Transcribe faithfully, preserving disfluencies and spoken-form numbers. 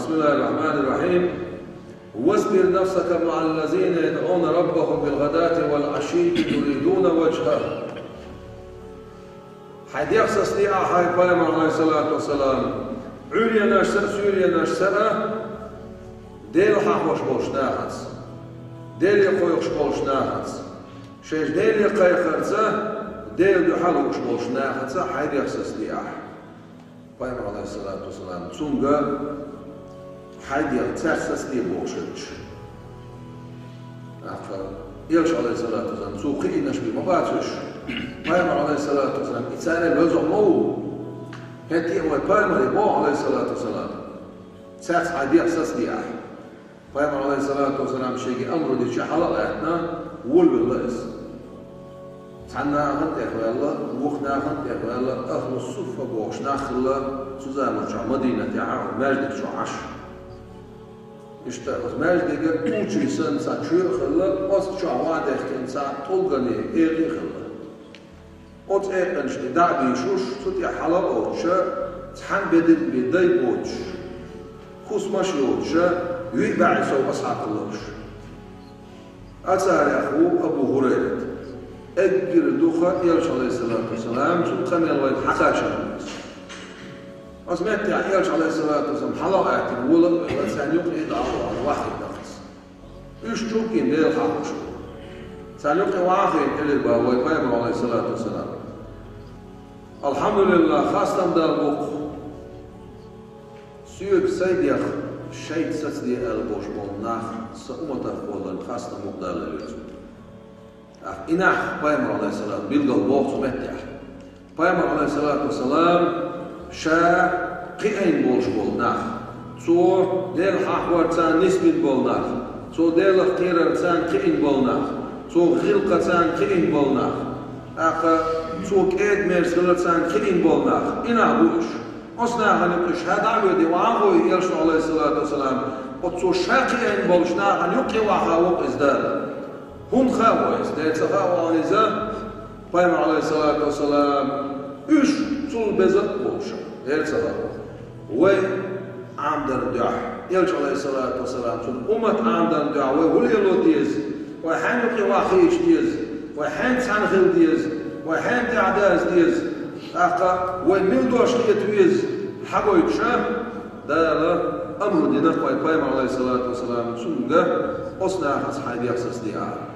بسم الله الرحمن الرحيم. واصبر نفسك مع الذين يدعون ربهم بالغداة والعشي يريدون وجهه. Хьай дегӀ сацаде ахь, хьай пайхамар, Ӏалайхиссалату вассалам, Ӏуьйренашца а, суьйренашца а, Дела хьахош болчу нахаца, Деле кхойкхуш болчу нахаца, шайша Деле кхайкхарца, Делан дуьхьа лууш болчу нахаца хьай дегӀ сацаде ахь. Пайхамар, Ӏалайхиссалату вассалам, цуьнга хьай дегӀ цаьрца сацаде бохуш хилча. ТӀаккха Элча, Ӏалайхиссалату вассалам, цо кхиийнаш бен ма бац уьш. Пайхамар, Ӏалайхиссалату вассалам, и царел веза ма ву. ХӀетте а вай пайхамаре боху, Ӏалайхиссалату вассалам, цаьрца хьай дегӀ сацаде ахь. Пайхамар, Ӏалайхиссалату вассалам, шега амру дича хьала а гӀаьттина, волавелла иза. Цхьана нахана тӀехваьлла, вукху нахана тӀехваьлла, ахьлу суффа бохуш нах хилла цу заманчохь Мадинатехь а, маьждиг чохь Ӏаш. Иштта оцу маьждига кучий санна цхьа чоь а хилла, оцу чохь ван дехкина цхьа тӀулгане экъа а хилла. Оцу экъанашка дӀа а буьйшуш, цу тӀехь хьала а оцуша, цхьана бедарг бен дай боцуш, хӀусамаш а йоцуша, виъ бӀе сов асхьаб хилла уьш. Оцарех ву Абу ХӀурайрат. Эггара дукха Элча, Ӏалайхиссалату вассалам, цуьнан къамел вайна хьакхачийна ву иза. Оцу меттехь Элча, Ӏалайхиссалату вассалам, хьала а гӀаьттина, вола а велла, царна юкъе а дӀа а вахана, вахийна дара иза. Уьш чу а кхиъна Дела хьахош бу. Царна юкъе вахийна элира боху вай пайхамар, Ӏалайхиссалату вассалам: «Алхьамдулиллах, хастам Далла бу-кх. Соьга сайн дегӀ шайца сацаде аьлла болуш болу нах сан умматах волларна хастам бу-кх Далла», — элира цо. ТӀаккха и нах пайхамар, Ӏалайхиссалату, билгал боху цу меттехь. Пайхамар, Ӏалайхиссалату вассалам, ша кхиийна болуш болу нах, цо Дела хьахорца нисбина болу нах, цо Делах кхерарца кхиийна болу нах, цо гӀиллакхаца кхиийна болу нах, тӀаккха цо кӀеда-мерза хиларца кхиийна болу нах, и нах бу уьш. Оцу нахана юкъе ша дӀа а воьдий, вахана гӀо ю Элчано, Ӏалайхиссалату вассалам, оцу цо ша кхиийна болчу нахана юкъе вахана ву-кх иза Дала. ХӀунда хаьа вайна иза? Дера ца хаьа вайна иза, пайхамар, Ӏалайхиссалату вассалам, уьш цул беза а болуш, дера ца хаьа. Вай Ӏамдарна дуьхьа, Элча, Ӏалайхиссалату вассалам, цуьнан уммат Ӏамдарна дуьхьа вай хӀун лело деза, вай хьенан юкъе вахийта деза, вай хьенан цхьаьна хила деза, вай хьенан тӀаьхьа даза деза, тӀаккха вай мила дош хета веза, хьагойтуш а, Дала амру дина вай пайхамар, Ӏалайхиссалату вассалам, цуьнга оцу нахаца хьайн дегӀ сацаде ахьа.